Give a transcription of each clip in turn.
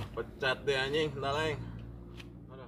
Aduh, pecat deh anjing, sendal aing. Aduh.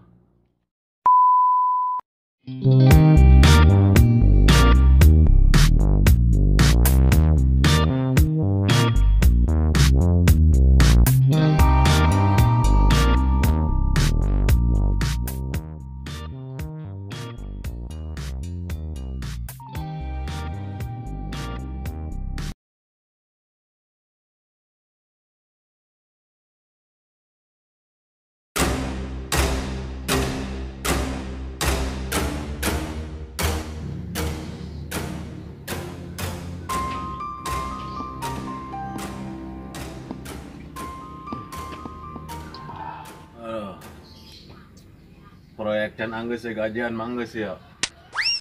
Proyek can anggeus ya gajian manggeus ya.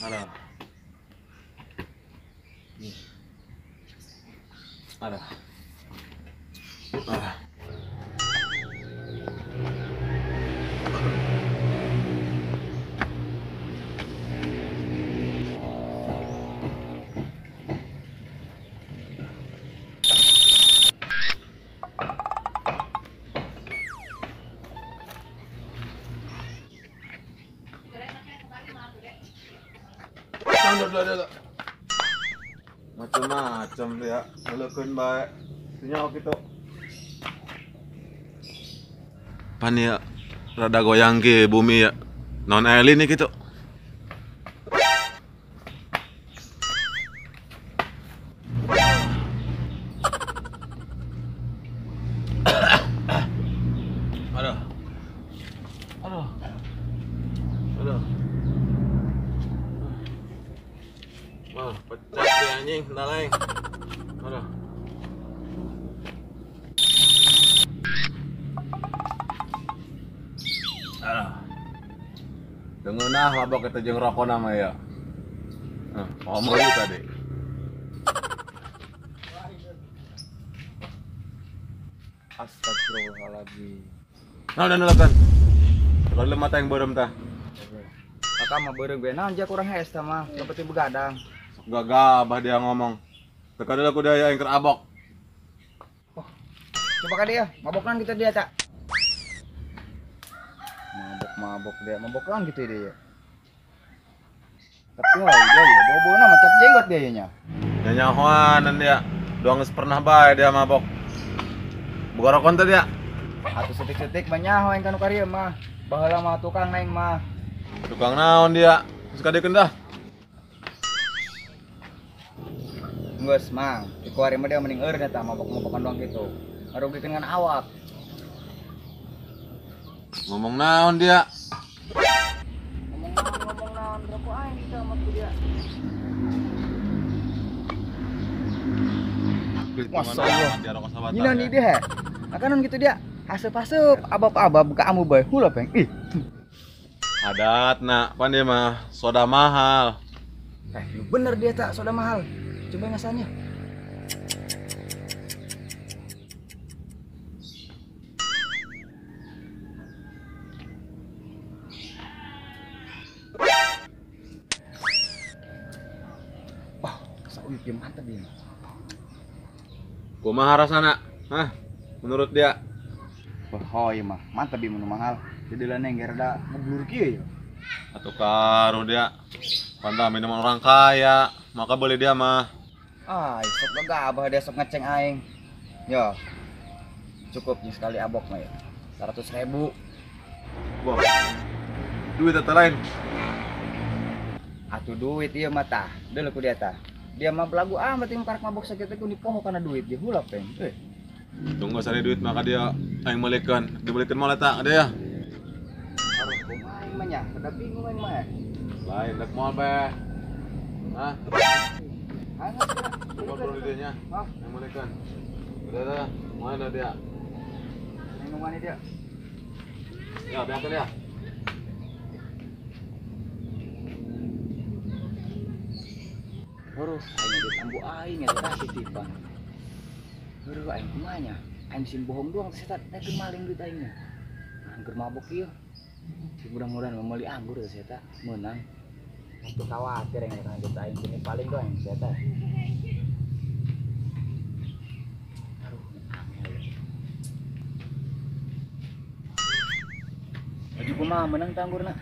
Aduh. Aduh. Aduh. Macam-macam dia, ngeleukeun bae. Sinyal kitu. Pan ya rada goyang ke bumi ya. Non Elin nih kitu. Aduh. Aduh. Aduh. Wah, pecat deh anjing, sendal aing. Aduh. Aduh. Dengeunah mabok eta jeung rokona mah ya. Nah, ngomong tadi. Astagfirullahaladzim. Nah, udah nulakan. Kalau mata yang beureum tah. Kakak mah beureum ge naon ja kurang hees tah mah, nu penting begadang. Gagabah dia ngomong. Teka dulu aku dia yang kerabok. Oh, coba ka dia, maboknan gitu dia, Cak. Mabok-mabok dia, maboknan gitu dia. Tapi wah dia ya, bobo-bobona macap jenggot dia nya. Nyanyahoanan dia. Doang geus pernah bae dia mabok. Boga rokon teh dia. Atuh setik-setik mah nyaho aing kanu karieu mah. Baheula mah tukang aing mah. Tukang naon dia? Geus kadiekeun dah. Geus mang, di kuari mah dia mending eureun eta mabok-mabokan doang gitu. Ngarugikeun ngan awak. Ngomong naon dia? Ngomong naon, rokok aing kita sama dia. Masya Allah. Nyinan nih dia he. Makanan gitu dia. Asup-asup, abab-abab ka amu bae. Hula peng. Ih. Adat nak, pan dia mah soda mahal. Bener dia tak soda mahal. Coba ngasanya. Wah, sauyut dia mantap dia. Kumaha rasana? Hah? Menurut dia? Wah, iya mah mantap dia menu mahal. Jadi lah neng rada ngeblur kieu ya. Atuh karuh dia. Pantah minuman orang kaya, maka boleh dia mah. Ah, sok gagabah dia sok ngeceng aing. Yo. Cukup nih sekali abok mah ya. 100.000. Wah. Duit atau lain? Atuh duit ieu mah tah. Deuleu ku dia tah. Dia mah belagu amat ieu karek mabok sakitu ku dipoho kana duit dia hula peng. Euy. Tunggu sari duit maka dia aing meulikeun. Dibelikeun moal eta dia. Aduh, kumaha aing mah nya? Rada bingung aing mah. Lain dek moal bae. Hah? Ngobrol dia nya. Hah? Yang meulikeun. Udah dah, mana dia? Yang mana dia? Ya, biarkan dia. Aduh, aing duit ambu aing eta tah titipan. Aduh, aing kumaha nya? Aing sing bohong doang teh eta teh maling duit aing nya. Anggur mabok ieu. Mudah-mudahan meuli anggur teh eta meunang. Aku khawatir yang akan duit aing sini paling doang si eta. Aduh, aneh. Kumaha menang tanggurna.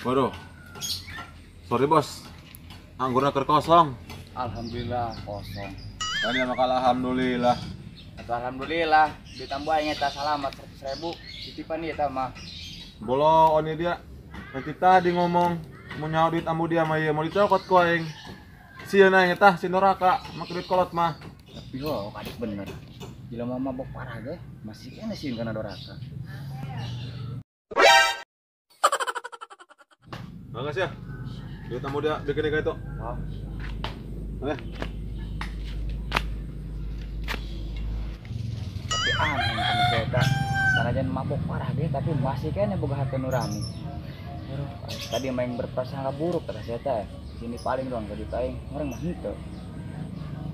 Waduh. Sorry bos. Anggurna keur kosong. Alhamdulillah kosong. Tadi mah alhamdulillah. Atau alhamdulillah ditambah aing eta salamat 100.000 titipan ieu eta mah. Bolo oni dia. Nanti tadi ngomong mau nyawa duit ambu dia mah ieu mau dicokot ku aing. Sieun aing eta si neraka make duit kolot mah. Tapi ho kadik bener. Jelema mabok parah ge masih kene sieun kana doraka. Makasih ya. Duit ambu dia bikin kayak itu. Oh. Oke. Tapi aneh kamu eta. Sanajan mabok parah ge tapi masih kene boga hati nu rame. Aduh, tadi main berprasangka buruk kata si eta. Sini paling doang ka ditu aing, orang mah henteu.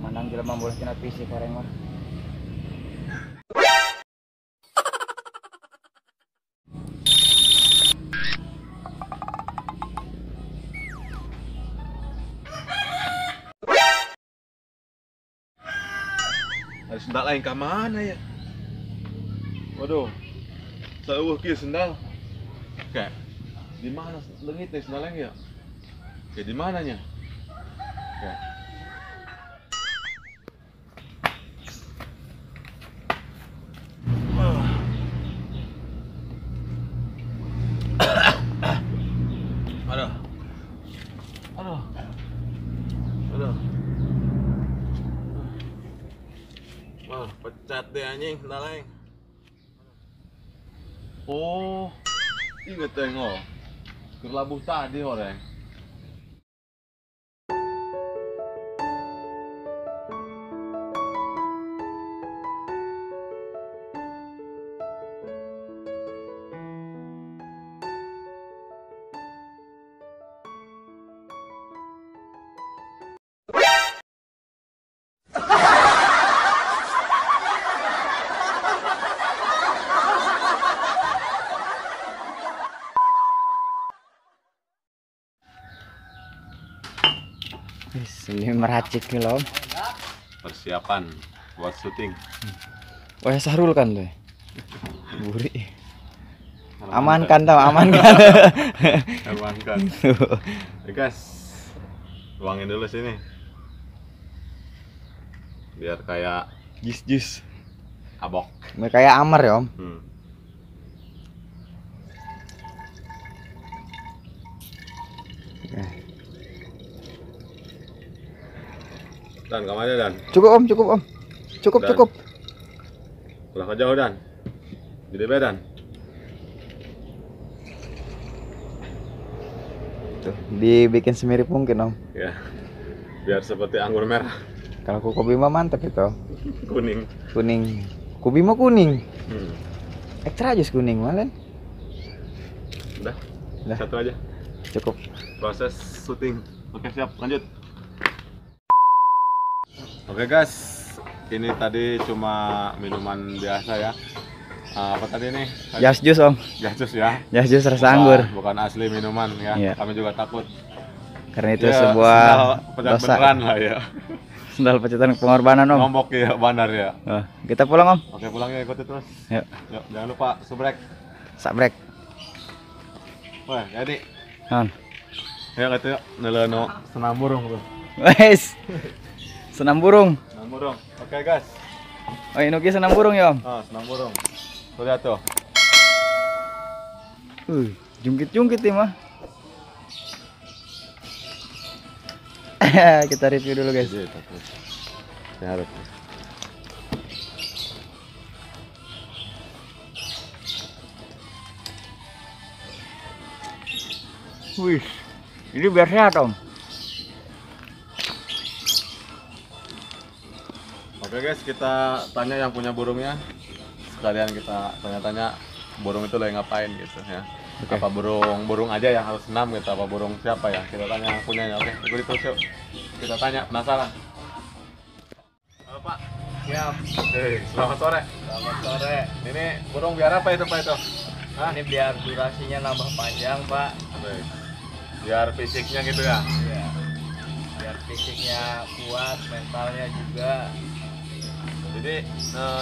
Manang jelema boleh tina fisik horeng mah. Ada sendal lain ke mana ya? Waduh, seueuh kieu sendal. Kayak di mana leungit teh sendal lain ya? Kayak di mananya? Kayak aduh. Aduh. Aduh. Wah, pecat deh anjing sendal aing. Oh, inget tengok. Keur labuh tadi horeng. Ini meracik nih loh. Persiapan buat syuting. Wah, Sahrul kan tuh. Buri. Amankan tau, amankan. Amankan. Oke guys, tuangin dulu sini. Biar kayak jus-jus. Abok. Kayak amar ya om. Dan kamarnya Dan. Cukup om, cukup om. Cukup, Dan. Cukup. Ulah kejauh Dan. Gede bae Dan. Tuh, dibikin semirip mungkin om. Ya. Biar seperti anggur merah. Kalau kopi mah mantap itu. Kuning. Kuning. Kopi mah kuning. Ekstra jus kuning malah. Udah. Udah. Satu aja. Cukup. Proses syuting. Oke, siap, lanjut. Oke guys, ini tadi cuma minuman biasa ya. Apa tadi nih? Jas jus om. Jas jus ya. Jas jus rasa anggur. Bukan asli minuman ya. Iya. Kami juga takut. Karena itu ya, sebuah dosa. Beneran lah ya. Sendal pecutan pengorbanan om. Nombok ya bandar ya. Oh, kita pulang om. Oke pulang ya, ikuti terus. Yuk. Yuk, jangan lupa subrek. Subrek. Wah, jadi. Han. Ya gitu yuk, neleno senam burung tuh. Wes. Senam burung. Senam burung. Oke guys. Oh, ini senam burung ya om. Ah, senam burung. Tuh lihat tuh. Jungkit-jungkit nih mah. Kita review dulu guys. Wih, ini biar sehat om. Oke guys, kita tanya yang punya burungnya. Sekalian kita tanya-tanya burung itu lagi ngapain gitu ya. Oke. Apa burung aja yang harus senam gitu, apa burung siapa ya? Kita tanya yang punyanya. Oke, ikuti terus yuk. Kita tanya, penasaran. Halo Pak. Siap. Hey, selamat sore. Selamat sore. Ini burung biar apa itu Pak itu? Hah? Ini biar durasinya nambah panjang Pak. Baik. Biar fisiknya gitu ya? Iya. Biar fisiknya kuat, mentalnya juga. Jadi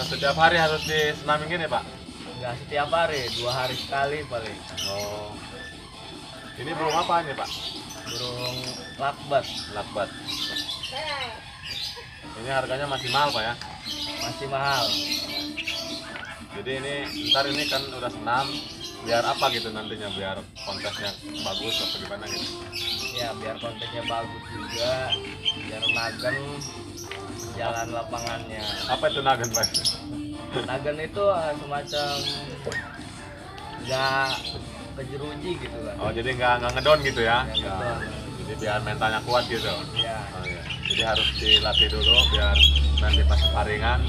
setiap hari harus disenamin gini Pak? Nggak setiap hari, 2 hari sekali paling. Oh. Ini burung apa ini Pak? Burung lakbat. Lakbat. Ini harganya masih mahal Pak ya? Masih mahal. Jadi ini ntar ini kan udah senam, biar apa gitu nantinya, biar kontesnya bagus atau gimana gitu? Ya biar kontesnya bagus juga, biar nagen jalan lapangannya. Apa itu nagen Pak? Nagen itu semacam nggak kejeruji gitu kan. Oh jadi nggak ngedon gitu ya? Nggak. Jadi biar mentalnya kuat gitu. Ya. Oh, iya. Jadi harus dilatih dulu biar nanti pas sparingan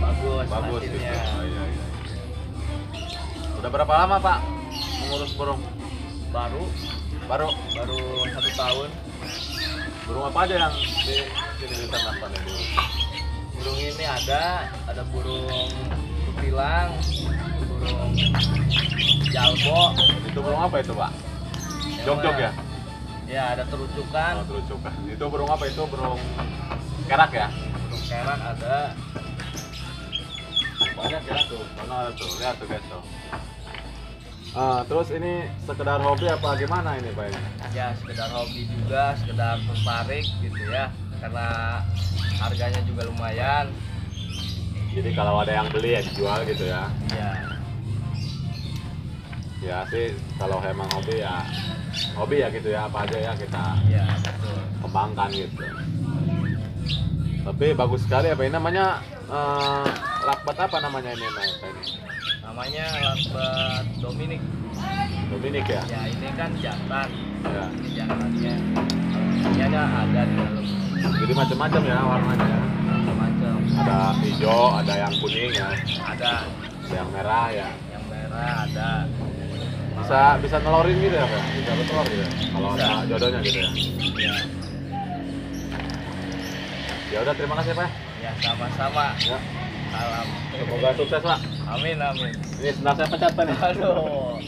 bagus gitu. Oh, iya, iya. Udah berapa lama Pak mengurus burung? Baru 1 tahun. Burung apa aja yang di sini diternak Pak? Burung ini ada burung kutilang, burung jalbo. Itu burung apa itu Pak? Jog-jog ya? Ya ada terucukan. Oh, terucukan. Itu burung apa itu? Burung kerak ya? Burung kerak ada. Banyak ya tuh, mana ada tuh, lihat tuh guys tuh. Terus ini sekedar hobi apa gimana ini Pak? Ya sekedar hobi juga, sekedar tertarik gitu ya, karena harganya juga lumayan. Jadi kalau ada yang beli ya dijual gitu ya? Iya. Ya sih kalau emang hobi ya gitu ya, apa aja ya kita ya, betul, kembangkan gitu. Tapi bagus sekali apa ini namanya, lakbat apa namanya ini Pak ini? Namanya lakbat Dominic. Dominic ya? Ya ini kan jantan. Ya. Ini jantannya. Ini ada di dalam. Jadi macam-macam ya warnanya. Macam-macam. Ada hijau, ada yang kuning ya. Ada. Ada yang merah ya. Yang merah ada. Bisa nelorin gitu ya Pak? Bisa bertelur gitu ya? Kalau ada jodohnya gitu ya? Iya. Ya udah, terima kasih Pak. Ya sama-sama. Ya. Salam. Semoga sukses Pak. Amin amin. Ini sendal saya pecat Pak nih. Aduh.